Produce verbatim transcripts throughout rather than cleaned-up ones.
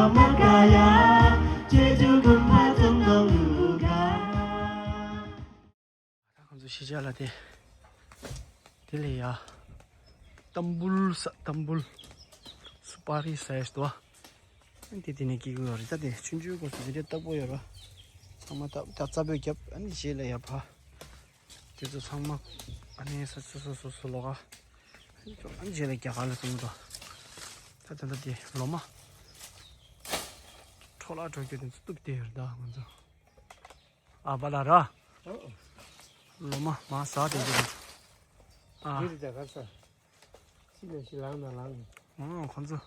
མ་ག་ཡ་ཁྱེད་ཚོ་གོམ་པ་ཙམ་གཏོང་ལུགས་ག་ད་ཁོང་ཚོ་ཤི་བྱ་ལ་དེ། དེ་ལས་ཡ། ཏམ་བུལ་ས་ཏམ་བུལ། སུ་པ་རི་ས་ཡ་ཞིག་ཏུ་བ། དེ་དེ་ནས་སྐྱེ་གི་ཡོད་རེད། ད་དེ་ཆུང་ཆུང་སྐོར་སུ་དེ་འདྲའི་སྟག་པོ་ཡོད་ར། ཚང་མ་ད་ད་རྩ་བོད་རྒྱབ་ཨ་ནི་རྗེས་ལ་ཡ་ཕ། དེ་ཚོ་ཚང་མ་ཨ་ནི་ས་སོ་སོ་སོ་སོ་ལོག་ག་ཨ་ནི་རྗེས་ལ་རྒྱ་གར་ལ་སོང་འདུག་ད་ད་ལྟ་དེ་ལོ་མ། འཕྲོ་བརླག་འགྲོ་རྒྱུ་དེ་ཚོ་གཏུབ་བསྡད་ཡོད་རེད་ད་ང་ཚོ། ཨ་བ་ལ་ར། ལོ་མ་མ་ཟ་དེ་འདྲ། ཨ། འདི་རེད་ད་ག་ས། ཤི་ནས་ཤི་ལངས་ན་ལངས། ཨོ་ཁོ་ཚོ།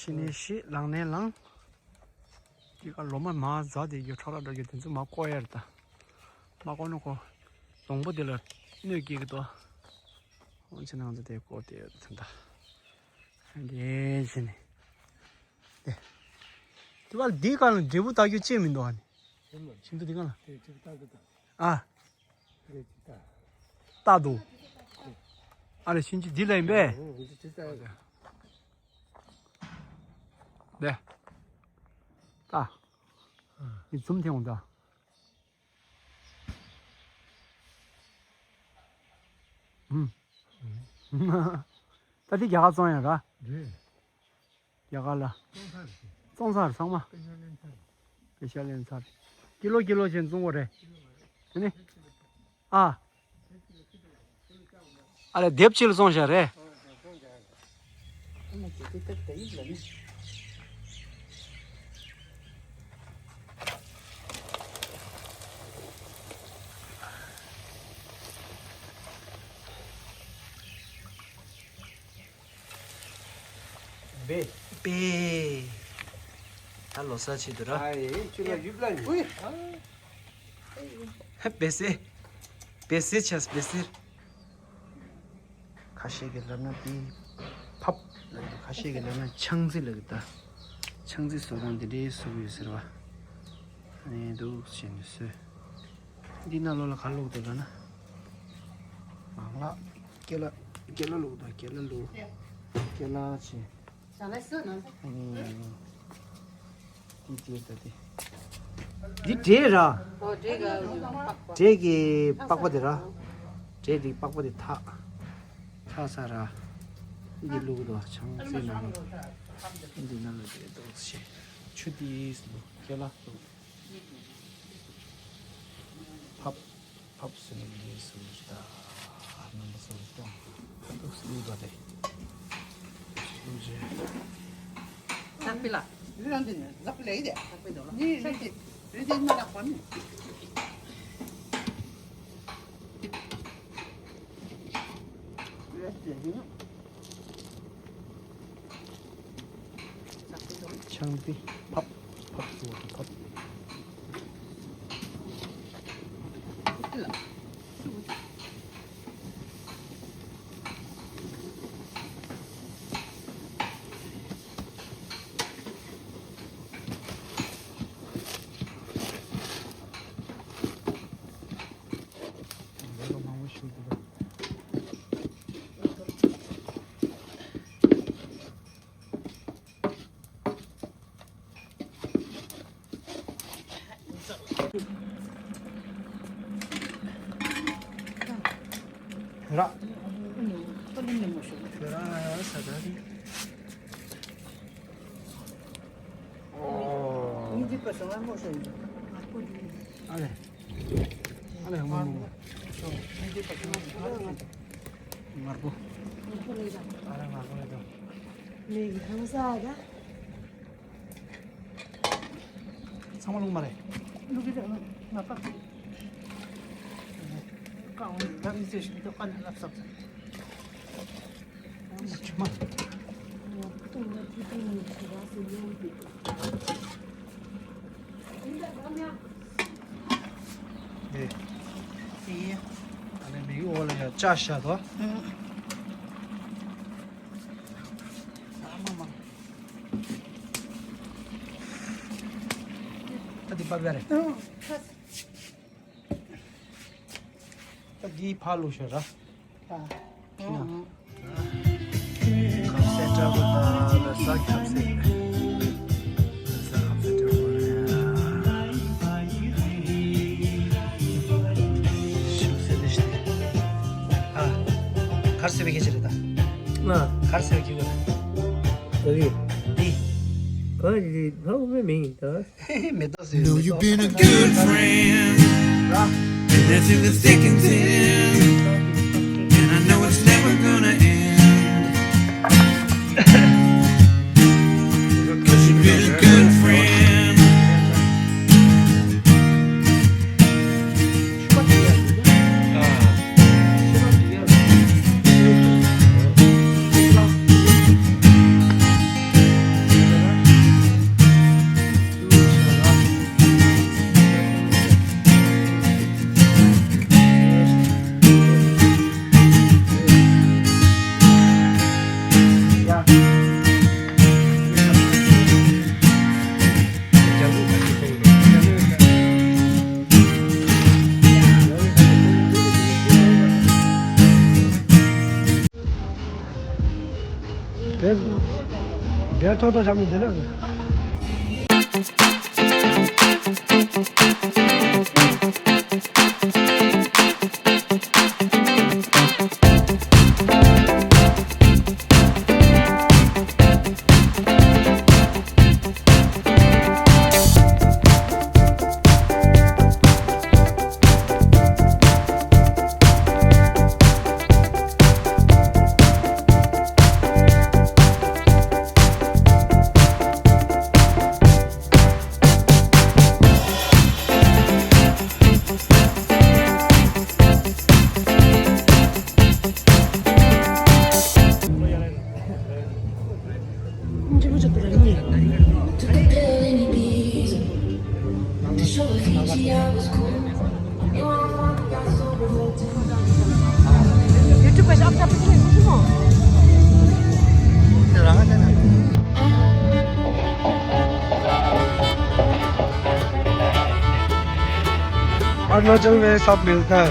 ཤི་ནས་ཤི་ལངས་ནས་ལངས། དེ་ག་ལོ་མ་མ་ཟ་དེ་རྒྱུ་འཕྲོ་བརླག་འགྲོ་རྒྱུ་དེ་ཚོ་མ་བཀོག་ཡ་རེད་ད། མ་བཀོག་ན་ཁོ། སྡོང་པོ་དེ་ལ་གནོད་སྐྱེལ་གི་འདུག་འོན་ཆེ་ན་ང་ཚོ་དེ་བཀོག་དེ་ཡོད་ད་ད། དེ་བཞིན་ནི། དེ། དེ་བར་འདི་ག་ལ་འབྲས་བུ་བཏགས་རྒྱུ་ཅི་མི་འདུག་ཨ་ནི། ཤིང་ཏོག་འདི་ག་ལ། དེ་ཅིག་བཏགས་ཀྱི་དང་། ཨ། རེད་ཅིག་བཏགས། བཏགས་འདུག་ཨ་རེ་ཤིང་ཅིག་འདི་ལ་ཡིན་པས། ཨ་འདི་ཅིག་བཏགས། དེ། བཏགས། འདི་འཛུམ་ཐེངས་འོང་ད། ཧུམ། ད་དེ་རྒྱ་གར་བཙོང་ཡ་ར། རེད། རྒྱ་གར་ལ། བཙོང་ཚར་ཚང་མ། པེ་ཤ་ལེན་ཚར། ཀི་ལོ་ཀི་ལོ་བྱས་བཙོང་དགོས་རེད། དེ་ནི། ཨ། ཨ་ལས་དེབ་གཅིག་ལ་བཙོང་བཞག་རེད། བེ། བེ། ད་ལོ་གསར་ཆེད་དུ་ར། ཨ་ཡེ་ཁྱོད་ལ་ཡུབ་ལ་ནི། ཧེ་བེ་སེ། བེ་སེ་ཆས་བེ་སེ། ཁ་ཤས་ཀྱིས་ལབ་ན་དེ་ཕབ་ལབ་ཀྱི་འདུག་ཁ་ཤས་ཀྱིས་ལབ་ན་ཆང་རྩི་ལབ་ཀྱི་འདུག་ཆང་རྩི་བཟོ་སྟངས་དེ་འདྲའི་བཟོ་གི་ཡོད་ཟེར་བ། ཨ་ནི་འདུག་བྱས་ནས་བཟོས། འདི་ནང་ལོགས་ལ་ག་རེ་བླུགས་འདུག་ལབ་ན། མ་ལག་ཀེ་ལ། ཀེ་ལ་བླུགས་འདུག་ཀེ་ལ་བླུགས། ཀེ་ལ་བྱས། ཨ་ནི། འདི་འདྲེ་ད་དེ། འདི་འདྲེ་ར། ཨོ་འདྲེ་ག་འདྲེ་གི་པགས་པ་དེ་ར། འདྲེ་འདི་པགས་པ་དེ་འཐག་འཐག་ས་ར། འདི་བླུགས་འདུག་ཆང་རྩི་ནང་ལ། འདི་ནང་ལ་འདྲེ་འདུག་ཞེས། ཆུ་འདི་ཀེ་ལ་བླུགས། ཕབ། ཕབ་སུ་ནི་ལས་སུ་རི་ད། རྣམ་པ་སུ་རི་ད། ཕབ་སུ་རི་ད་དེ། སུ་རི། ལག་པས་ལ། རི་རང་དེ་ནི་ལག་པས་ལས་ཡི་དེ། ལག་པས་འདུག་ལ། ནི་རི་དེ་རི་དེ་མ་ལག་པ་མི། རི་དེ་ནི། ཆང་དེ་ཕབ། ཕབ་སུ་བ་ཕབ། ར། ར་ས་ད་རི། ཨོ། ཨ་ལེ། ཨ་ལེ་ཧ་མ་མོ། མར་པོ། ཨ་ལེ་མར་པོ་ལེ་དོ། མེ་གི་ཧང་ས་ད། ཚང་མ་བླུགས་མ་རེད། བླུགས་ཀྱི་རེད་ང་པ། ཀའོ་ད་མི་ཚེ་ཞིག་ཏུ་ཀ་ན་ལབ་སོགས། ཆུ་མ། དེ། དེ། ཨ་ནི་མིག་འོག་ལ་ཡང་ལྕགས་བཞག་དོ། ཨུ། ཨ་མ་མ། ད་དེ་པ་བེ་རེད། ཨུ། ད་འདི་ཕར་བླུགས་ཤོག་ར། ཨ། ཁ་ཟས་འདྲ་པོ་དང་ཟ་ཁ་ཟས། ཨ་སེ་ཅི་གོ། ད་གི། འདི། ག་ཡི་ཧ་གོ་མེད་མིང་ད། མེ་ཏོག་ཟེར། Know you've been a good friend, and that's in the thick and thin, and I know it's never gonna end. 'Cause you've been a good friend. དེ་དེ་ཐོག་ཐོག་བྱ་མི་དེ་ན། अरुणाचल में सब मिलता है।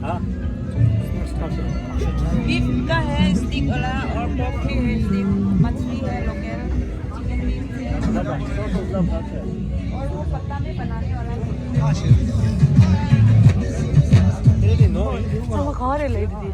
हाँ? बीफ का है स्टीक वाला और पोर्क भी है स्टीक, मछली है लोकल, चिकन भी है। और वो पत्ता में बनाने वाला भी है। हाँ, वो खा रहे ले दीदी।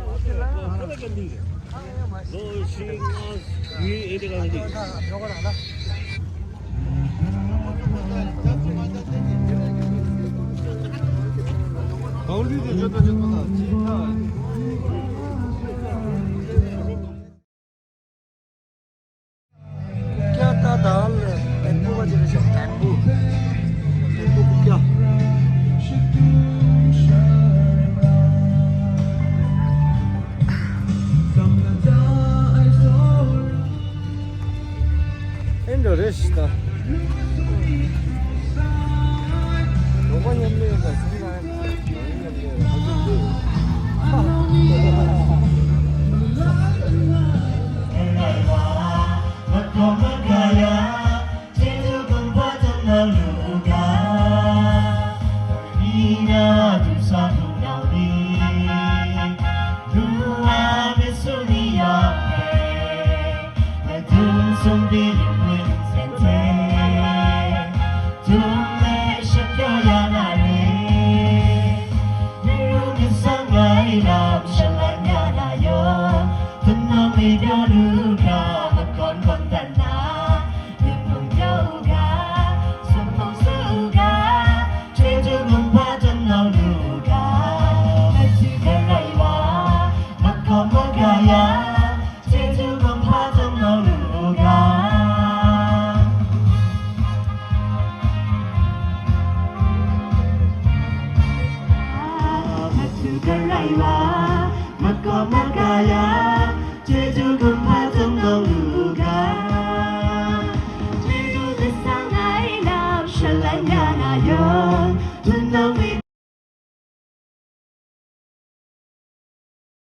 क्या था दाल? टेम्पू का जगह से टेम्पू। टेम्पू को क्या? ཨེ་འགྲོ་རེད་ཤི་ད། རོགས་པ་མཉམ་ལས་དང་སེམས་ལ་མཉམ་ལས་ཧ་གོ་འདུག་ལ། མ་དགའ་མ་དགའ་ཡ། ཆེ་ཆུང་ཀུན་ཕ་ཚང་གང་